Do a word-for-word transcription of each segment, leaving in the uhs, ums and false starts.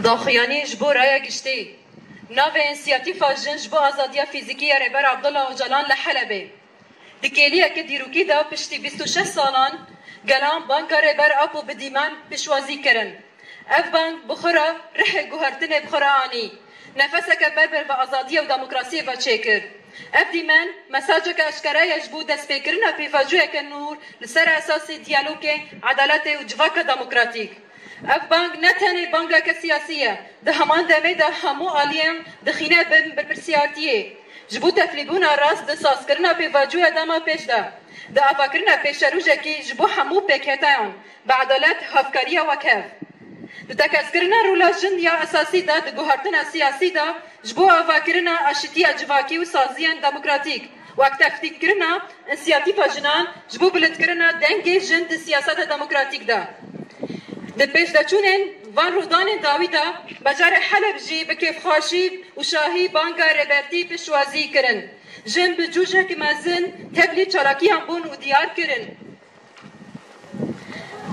Daxuyanî ji bo raya giştî. Navê Însiyatîfa Jin ji bo Azadiya Fîzîkî ya Rêber Abdullah Ocalan li Helebê. Di kêliyeke dîrokî de piştî bîst û şeş salan gelan banga Rêber Apo bi dîmen pişwazî kirin. Ev bang bi xwe re rihê guhertinê bi xwe re anî. Nefeseke ber bi azadiyê û demokrasiyê ve çêkir. Ev dîmen mesajeke eşkere ye ji bo destpêkirina pêvajoyeke nû li ser esasê diyalogê, edaletê û civaka demokratîk. Ev bang ne tenê bangeke siyasî ye, di heman demê de hemû aliyên dixîne bin berpirsiyartiyê. Ji bo tevlîbûna rast di sazkirina pêvajoya dema pêş de, di avakirina pêşerojekî ji bo hemû pêkheteyan, bi edalet, hevkariya wekhev. Di tekezkirina rola jin ya esasî de, di guhertina siyasî de, ji bo avakirina aşîtiya civakî û saziyên demokratîk û aktivîtetkirina însiyatîfa jinan ji bo bilindkirina dengê jin di siyaseta demokratîk de. Di pêşdeçûnên van rûdanên dawî de, bajarê Heleb jî bi kêfxweşî û şahî banga Rêbertî piştwazî kirin. Jin bi cûjek mezin tevlî çalakiyan bûn û diyar kirin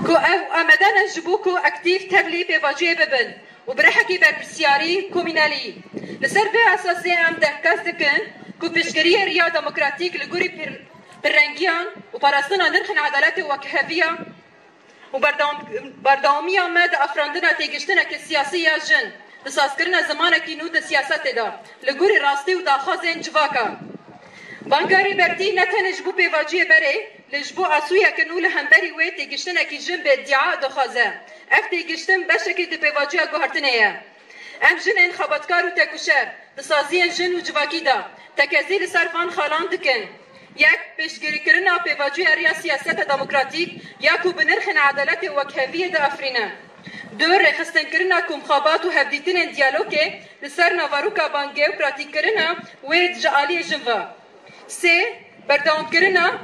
ku ew amade ne ji bo ku aktîf tevlî pêvajoyê bibin û bi rihekî berpirsyarî komînelî. Li ser vê esasê em dehkes dikin ku piştgiriyê riya demokratîk li gorî pir-, pirrengiyan û parastina nirxên edaletê û wekheviya û berdewam-, berdewamiya me di afirandina têgiştineke siyasî ya jin, di sazkirina zimanekî nû di siyasetê de, li gorî rastî û daxwazên civaka. Banga Rêbertî ne tenê ji bo pêvaciyê berê, lê ji bo asûyeke nû li hemberî wê têgiştinekî jin bi îdia dixwaze. Ev têgiştin beşekî di pêvajoya guhertinê ye. Em jinên xebatkar û têkoşer di saziyên jin û civakî de tekezî li ser van xalan dikin. Yek, piştgirîkirina pêvajoya riya siyaseta demokratîk ya ku bi nirxên edaletê û wekheviyê diafirîne. Du, rêxistinkirina ku mixabat û hevdîtinên diyalogê li ser navaroka bangê û pratîkkirina wê ji aliyê jin ve. Sê, berdewamkirina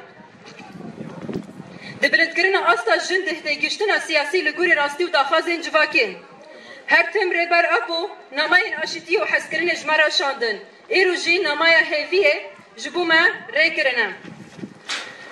di bilindkirina asta jin di têgiştina siyasî li gorî rastî û daxwazên civakê. Her tim Rêber Apo namayên aşîtiyê û hezkirinê ji me re şandin. Îro jî namaya hêviyê ji bo me rê kirine.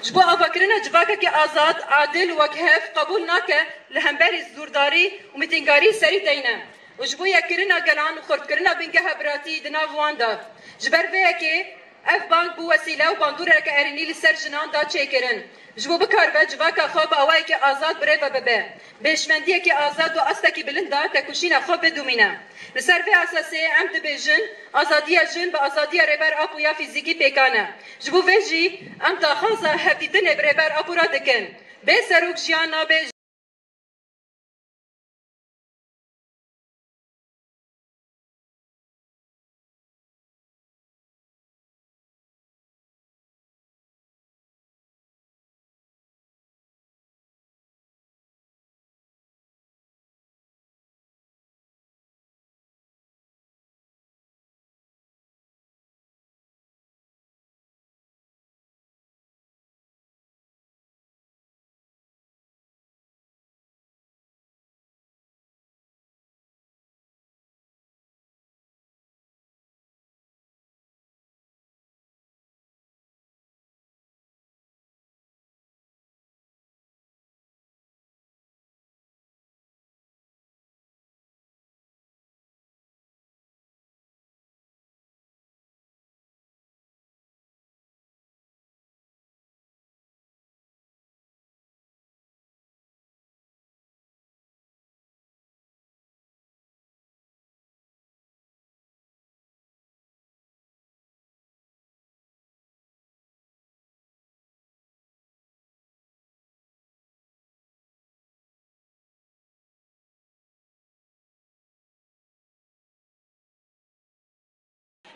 Ji bo avakirina civakekî azad, adil û wekhev qebûl nake li hemberî zordarî û mîtîngarî serî deyne û ji bo yekkirina gelan û xurtkirina bingeha biratî di nav wan de. Ji ber vê yekê ev bang bû wesîle û bandoreke erênî li ser jinan da çêkirin, ji bo bikaribe civaka xwe bi awayekî azad birêve bibe, bi hişmendiyekî azad û astekî bilind de tekoşîna xwe bidomîne. Li ser vê esasê em dibêjin, azadiya jin bi azadiya Rêber Apo ya fîzîkî pêkan e. Ji bo vê jî em daxwaza hevdîtinê bi Rêber Apo re dikin. Bê serok jiyan nabe.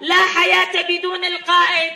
لا حياة بدون القائد.